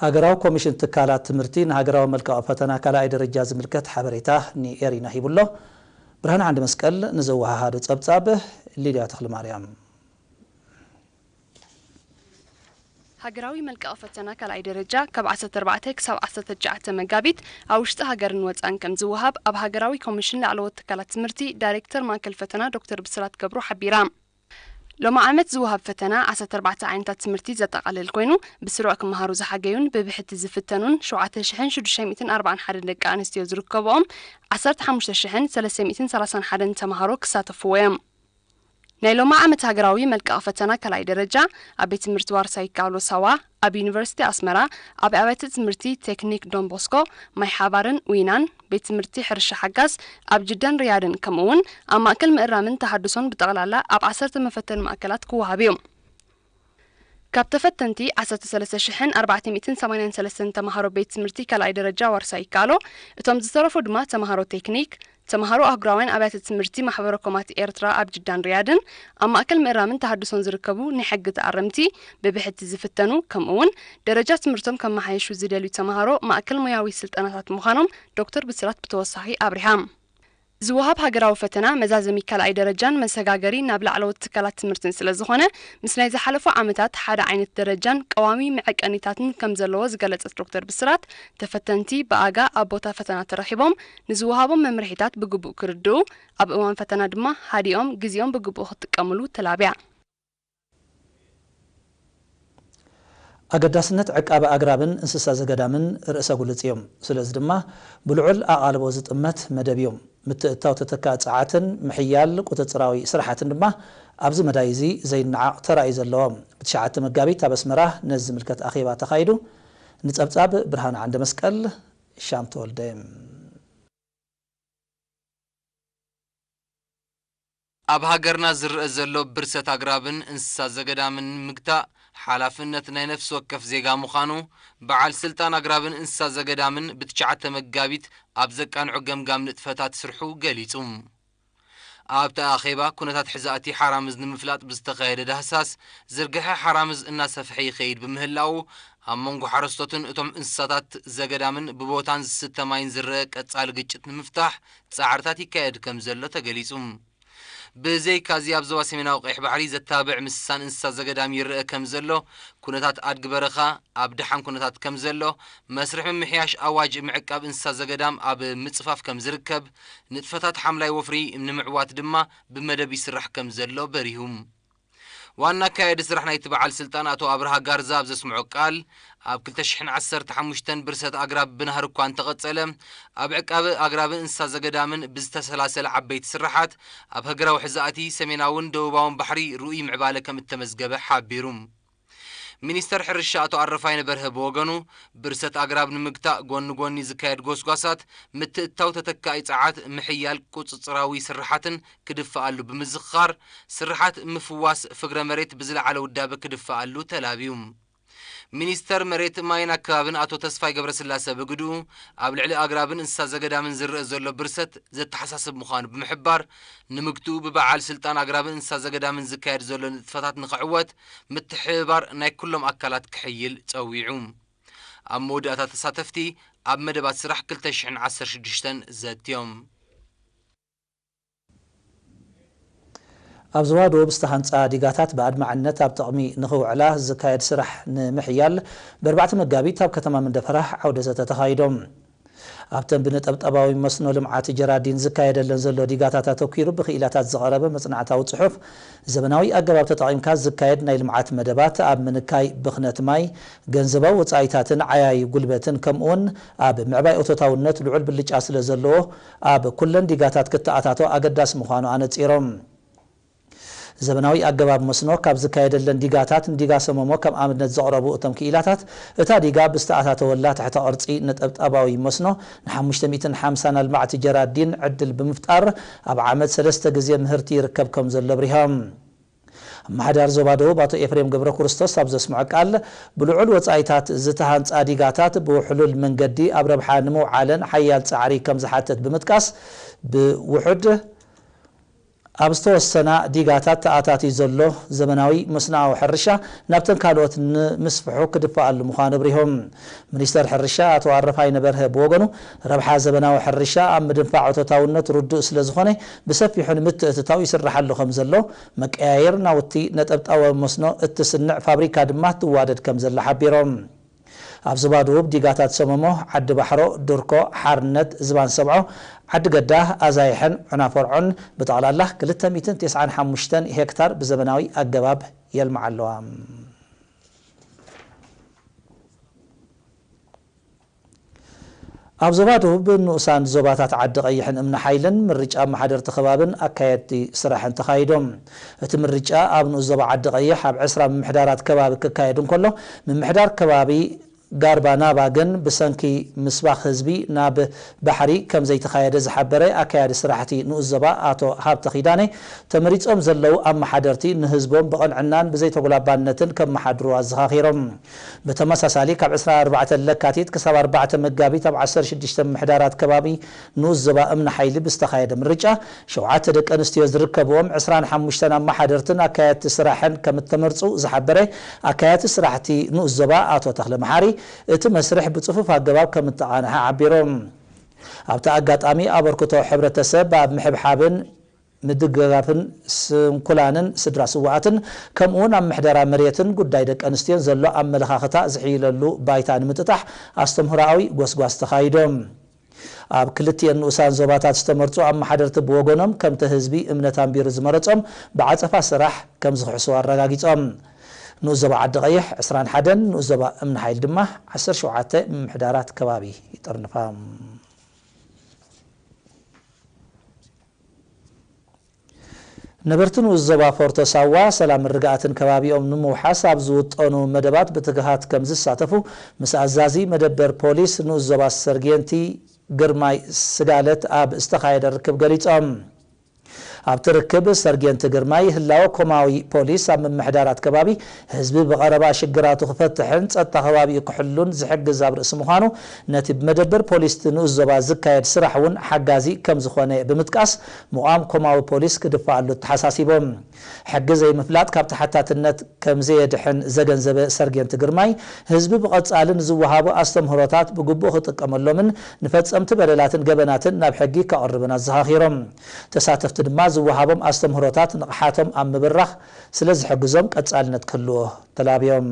ሃገራዊ ኮሚሽን ትካላት ትምህርቲ ንሃገራዊ መልቀቒ ፈተና ካልኣይ ደረጃ ዝምልከት ሓበሬታ ንኤሪና ሂቡሎ። ብርሃን ዓንዲ መስቀል ንዘወሃሃዶ ጸብጻብ ሊድያ ተኽለማርያም። ሃገራዊ መልቀቒ ፈተና ካልኣይ ደረጃ ካብ ዓሰርተ ኣርባዕተ ክሳብ ዓሰርተ ትሽዓተ መጋቢት ኣብ ውሽጢ ሃገርን ወፃን ከም ዝወሃብ ኣብ ሃገራዊ ኮሚሽን ላዕለዎት ትካላት ትምህርቲ ዳይሬክተር ማእከል ፈተና ዶክተር ብስራት ገብሩ ሓቢራ። ሎሚ ዓመት ዝወሃብ ፈተና ዓሰርተ ኣርባዕተ ዓይነታት ትምህርቲ ዘጠቓልል ኮይኑ፣ ብስሩዕ ክመሃሩ ዝሓገዩን ብብሕቲ ዝፍተኑን ሸውዓተ ሽሕን ሽዱሽተ ሚእትን ኣርባዓን ሓደን ደቂ ኣንስትዮ ዝርከብኦም ዓሰርተ ሓሙሽተ ሽሕን ሰለስተ ሚእትን ሰላሳን ሓደን ተምሃሮ ክሳተፍዎ እዮም። ናይ ሎሚ ዓመት ሃገራዊ መልቀቒ ፈተና ካልኣይ ደረጃ ኣብ ቤት ትምህርቲ ዋርሳይ ካሎ ሳዋ፣ ኣብ ዩኒቨርሲቲ ኣስመራ፣ ኣብ ኣብያተ ትምህርቲ ቴክኒክ ዶን ቦስኮ፣ ማይ ሓባርን ዊናን፣ ቤት ትምህርቲ ሕርሻ ሓጋዝ ኣብ ጅዳን ሪያድን፣ ከምኡ እውን ኣብ ማእከል ምእራምን ተሃድሶን ብጠቕላላ ኣብ ዓሰርተ መፈተኒ ማእከላት ክወሃብ እዩ። ካብ ተፈተንቲ ዓሰርተ ሰለስተ ሽሕን ኣርባዕተ ሚእትን ሰማንያን ሰለስተን ተምሃሮ ቤት ትምህርቲ ካልኣይ ደረጃ ዋርሳይ ይከኣሎ፣ እቶም ዝተረፉ ድማ ተምሃሮ ቴክኒክ፣ ተምሃሮ ኣህጉራውያን ኣብያተ ትምህርቲ ማሕበረ ኮማት ኤርትራ ኣብ ጅዳን ሪያድን፣ ኣብ ማእከል ምእራምን ተሃድሶን ዝርከቡ ናይ ሕጊ ተኣረምቲ፣ ብብሕቲ ዝፍተኑ፣ ከምኡ እውን ደረጃ ትምህርቶም ከመሓየሹ ዝደልዩ ተምሃሮ ማእከል ሞያዊ ስልጠናታት ምዃኖም ዶክተር ብስራት ብተወሳኺ ኣብሪሃ። ዝወሃብ ሃገራዊ ፈተና መዛዘሚ ካልኣይ ደረጃን መሰጋገሪ ናብ ላዕለዎት ትካላት ትምህርትን ስለ ዝኾነ፣ ምስ ናይ ዝሓለፉ ዓመታት ሓደ ዓይነት ደረጃን ቀዋሚ መዐቀኒታትን ከም ዘለዎ ዝገለጸት ዶክተር ብስራት፣ ተፈተንቲ ብኣጋ ኣብ ቦታ ፈተና ተረኺቦም ንዝወሃቦም መምርሒታት ብግቡእ ክርድኡ፣ ኣብ እዋን ፈተና ድማ ሃዲኦም ግዜኦም ብግቡእ ክጥቀምሉ ተላብያ። ኣገዳስነት ዕቃበ ኣግራብን እንስሳ ዘገዳምን ርእሰ ጉልጽ እዮም። ስለዚ ድማ ብልዑል ኣቓልቦ ዝጥመት መደብ እዩ። ምትእትታው ተተካኢ ጸዓትን ምሕያል ቁጽጽራዊ ስራሓትን ድማ ኣብዚ መዳይ እዚ ዘይነዓቕ ተራ እዩ ዘለዎ። ብትሽዓተ መጋቢት ኣብ ኣስመራ ነዚ ዝምልከት ኣኼባ ተኻይዱ። ንጸብጻብ ብርሃን ዓንደ መስቀል ሻም ተወልደ። ኣብ ሃገርና ዝረኣ ዘሎ ብርሰት ኣግራብን እንስሳ ዘገዳምን ንምግታእ ሓላፍነት ናይ ነፍሲ ወከፍ ዜጋ ምዃኑ በዓል ስልጣን ኣግራብን እንስሳ ዘገዳምን ብትሽዓተ መጋቢት ኣብ ዘቃንዑ ገምጋም ንጥፈታት ስርሑ ገሊጹ። ኣብቲ ኣኼባ ኩነታት ሕዛእቲ ሓራምዝ ንምፍላጥ ብዝተኻየደ ዳህሳስ ዝርግሐ ሓራምዝ እናሰፍሐ ይኸይድ ብምህላዉ ኣብ መንጎ ሓረስቶትን እቶም እንስሳታት ዘገዳምን ብቦታን ዝስተ ማይን ዝረአ ቀጻሊ ግጭት ንምፍታሕ ጻዕርታት ይካየድ ከም ዘሎ ተገሊጹ። ብዘይካዚ ኣብ ዞባ ሰሜናዊ ቀይሕ ባሕሪ ዘተባብዕ ምስሳን እንስሳ ዘገዳም ይረአ ከም ዘሎ፣ ኩነታት ኣድጊ በረኻ ኣብ ደሓን ኩነታት ከም ዘሎ፣ መስርሕ ምምሕያሽ ኣዋጅ ምዕቃብ እንስሳ ዘገዳም ኣብ ምጽፋፍ ከም ዝርከብ፣ ንጥፈታት ሓምላይ ወፍሪ ንምዕዋት ድማ ብመደብ ይስራሕ ከም ዘሎ በሪሁ። ዋና ኣካያዲ ስራሕ ናይቲ በዓል ስልጣን ኣቶ ኣብርሃ ጋርዛ ኣብ ዘስምዖ ቃል፣ ኣብ ክልተ ሽሕን ዓሰርተ ሓሙሽተን ብርሰት ኣግራብ ብናህሪ እኳ እንተቐጸለ፣ ኣብ ዕቃበ ኣግራብን እንስሳ ዘገዳምን ብዝተሰላሰለ ዓበይቲ ስራሓት ኣብ ሃገራዊ ሕዛእቲ ሰሜናውን ደቡባውን ባሕሪ ርኡይ ምዕባለ ከም እተመዝገበ ሓቢሩ። ሚኒስተር ሕርሻ ኣቶ ኣረፋይነ በርሀ ብወገኑ፣ ብርሰት ኣግራብ ንምግታእ ጎኒ ጎኒ ዝካየድ ጎስጓሳት ምትእትታው ተተካኢ ጸዓት፣ ምሕያል ቁጽጽራዊ ስርሓትን ክድፈኣሉ ብምዝኽኻር፣ ስርሓት ምፍዋስ ፍግረ መሬት ብዝለዓለ ውዳበ ክድፈኣሉ ተላብዩ። ሚኒስተር መሬት ማይን ኣከባብን ኣቶ ተስፋይ ገብረስላሰ ብግድኡ፣ ኣብ ልዕሊ ኣግራብን እንስሳ ዘገዳምን ዝረአ ዘሎ ብርሰት ዘተሓሳስብ ምዃኑ ብምሕባር፣ ንምግትኡ ብበዓል ስልጣን ኣግራብን እንስሳ ዘገዳምን ዝካየድ ዘሎ ንጥፈታት ንኽዕወት ምትሕብባር ናይ ኩሎም ኣካላት ክሕይል ጸዊዑ። ኣብ መወዳእታ ተሳተፍቲ ኣብ መደባት ስራሕ ክልተ ሽሕን ዓሰርተ ሽዱሽተን ዘትዮም። ኣብ ዞባ ደቡብ ዝተሃንጻ ዲጋታት ብኣድማዕነት ኣብ ጥቕሚ ንኽውዕላ ዝካየድ ስራሕ ንምሕያል ብኣርባዕተ መጋቢት ኣብ ከተማ መንደፈራ ዓውደ ዘተ ተኻይዶም። ኣብተን ብነጠብጣባዊ መስኖ ልምዓት ጀራዲን ዝካየደለን ዘሎ ዲጋታት ኣተኲሩ ብክኢላታት ዝቐረበ መጽናዕታዊ ጽሑፍ፣ ዘበናዊ ኣገባብ ተጠቒምካ ዝካየድ ናይ ልምዓት መደባት ኣብ ምንካይ ብኽነት ማይ፣ ገንዘባዊ ወጻኢታትን ዓያዪ ጉልበትን፣ ከምኡውን ኣብ ምዕባይ እቶታውነት ልዑል ብልጫ ስለ ዘለዎ፣ ኣብ ኩለን ዲጋታት ክተኣታቶ ኣገዳሲ ምዃኑ ኣነጺሮም። ዘበናዊ ኣገባብ መስኖ ካብ ዝካየደለን ዲጋታት ንዲጋ ሰመሞ ከም ኣብነት ዘቕረቡ እቶም ክኢላታት፣ እታ ዲጋ ብዝተኣታተወላ ትሕተ ቅርጺ ነጠብጣባዊ መስኖ ንሓሙሽተ ሚእትን ሓምሳን ኣልማዕቲ ጀራዲን ዕድል ብምፍጣር፣ ኣብ ዓመት ሰለስተ ግዜ ምህርቲ ይርከብ ከም ዘሎ ኣብሪሆም። ኣመሓዳሪ ዞባ ደቡብ ኣቶ ኤፍሬም ገብረ ክርስቶስ ኣብ ዘስምዖ ቃል፣ ብልዑል ወጻኢታት ዝተሃንጻ ዲጋታት ብውሕሉል መንገዲ ኣብ ረብሓ ንምውዓለን ሓያል ጻዕሪ ከም ዝሓትት ብምጥቃስ፣ ብውሑድ ኣብ ዝተወሰና ዲጋታት ተኣታትዩ ዘሎ ዘመናዊ መስኖኣዊ ሕርሻ ናብተን ካልኦት ንምስፍሑ ክድፈኣሉ ምዃኑ ኣብሪሆም። ሚኒስተር ሕርሻ ኣቶ ኣረፋይነ በርሀ ብወገኑ፣ ረብሓ ዘመናዊ ሕርሻ ኣብ ምድንፋዕ እቶታውነት ርዱእ ስለ ዝኾነ፣ ብሰፊሑ ንምትእትታው ይስርሓሉ ከም ዘሎ፣ መቀያየር ናውቲ ነጠብጣዊ መስኖ እትስንዕ ፋብሪካ ድማ ትዋደድ ከም ዘላ ሓቢሮም። ኣብ ዞባ ደቡብ ዲጋታት ሰመሞ፣ ዓዲ ባሕሮ፣ ድርኮ፣ ሓርነት፣ ዝባን ሰብዖ፣ ዓዲ ገዳ፣ ኣዛይሕን ዑናፈርዖን ብጠቕላላ ክልተ ሚእትን ተስዓን ሓሙሽተን ሄክታር ብዘመናዊ ኣገባብ የልምዓ ኣለዋ። ኣብ ዞባ ደቡብ ንኡሳን ዞባታት ዓዲ ቀይሕን እምኒ ሓይልን ምርጫ ኣመሓደርቲ ከባብን ኣካየድቲ ስራሕን ተኻይዶም። እቲ ምርጫ ኣብ ንኡስ ዞባ ዓዲ ቀይሕ ኣብ ዕስራ ምምሕዳራት ከባቢ ክካየድ እንከሎ፣ ምምሕዳር ከባቢ ጋርባ ናባ ግን ብሰንኪ ምስባኽ ህዝቢ ናብ ባሕሪ ከም ዘይተኻየደ ዝሓበረ ኣካያዲ ስራሕቲ ንኡስ ዞባ ኣቶ ሃብተ ኪዳነ፣ ተመሪጾም ዘለዉ ኣመሓደርቲ ንህዝቦም ብቕንዕናን ብዘይተጉላባነትን ከመሓድሩ ኣዘኻኺሮም። ብተመሳሳሊ፣ ካብ ዕስራን ኣርባዕተን ለካቲት ክሳብ ኣርባዕተ መጋቢት ኣብ ዓሰርተ ሽዱሽተ ምምሕዳራት ከባቢ ንኡስ ዞባ እምኒ ሓይሊ ብዝተኻየደ ምርጫ፣ ሸውዓተ ደቂ ኣንስትዮ ዝርከብዎም ዕስራን ሓሙሽተን ኣመሓደርትን ኣካየድቲ ስራሕን ከም እተመርጹ ዝሓበረ ኣካያድቲ ስራሕቲ ንኡስ ዞባ ኣቶ ተኽለ መሓሪ፣ እቲ መስርሕ ብጽፉፍ ኣገባብ ከም እተቓንሐ ሓቢሮም። ኣብቲ ኣጋጣሚ፣ ኣበርክቶ ሕብረተሰብ ኣብ ምሕብሓብን ምድግጋፍን ስንኩላንን ስድራ ስውኣትን፣ ከምኡውን ኣብ ምሕደራ መሬትን ጉዳይ ደቂ ኣንስትዮን ዘሎ ኣመለኻኽታ ዝሕይለሉ ባይታ ንምጥጣሕ ኣስተምህሮኣዊ ጎስጓስ ተኻይዶም። ኣብ ክልቲኤን ንኡሳን ዞባታት ዝተመርጹ ኣመሓደርቲ ብወገኖም፣ ከምቲ ህዝቢ እምነት ኣንቢሩ ዝመረጾም፣ ብዓጸፋ ስራሕ ከም ዝኽሕሱ ኣረጋጊጾም። ንኡስ ዞባ ዓዲ ቀይሕ ዕስራን ሓደን፣ ንኡስ ዞባ እምኒ ሓይል ድማ ዓሰርተ ሸውዓተ ምምሕዳራት ከባቢ ይጥርንፋ። ነበርቲ ንኡስ ዞባ ፎርቶ ሳዋ፣ ሰላምን ርግኣትን ከባቢኦም ንምውሓስ ኣብ ዝውጠኑ መደባት ብትግሃት ከም ዝሳተፉ፣ ምስ ኣዛዚ መደበር ፖሊስ ንኡስ ዞባ ሰርጌንቲ ግርማይ ስጋለት ኣብ ዝተኻየደ ርክብ ገሊጾም። ኣብቲ ርክብ፣ ሰርጌንቲ ግርማይ፣ ህላወ ኮማዊ ፖሊስ ኣብ ምምሕዳራት ከባቢ ህዝቢ ብቐረባ ሽግራቱ ክፈትሕን ጸጥታ ከባቢኡ ክሕሉን ዝሕግዝ ኣብ ርእሲ ምዃኑ፣ ነቲ ብመደበር ፖሊስ ንኡስ ዞባ ዝካየድ ስራሕ እውን ሓጋዚ ከም ዝኾነ ብምጥቃስ፣ ምቋም ኮማዊ ፖሊስ ክድፋኣሉ ኣተሓሳሲቦም። ሕጊ ዘይምፍላጥ ካብ ተሓታትነት ከም ዘየድሕን ዘገንዘበ ሰርጌንት ግርማይ፣ ህዝቢ ብቐጻሊ ንዝወሃቡ ኣስተምህሮታት ብግቡእ ክጥቀመሎምን ንፈጸምቲ በደላትን ገበናትን ናብ ሕጊ ከቕርብን ኣዘኻኺሮም። ተሳተፍቲ ድማ ዝወሃቦም ኣስተምህሮታት ንቕሓቶም ኣብ ምብራኽ ስለ ዝሕግዞም ቀጻልነት ክህልዎ ተላብዮም።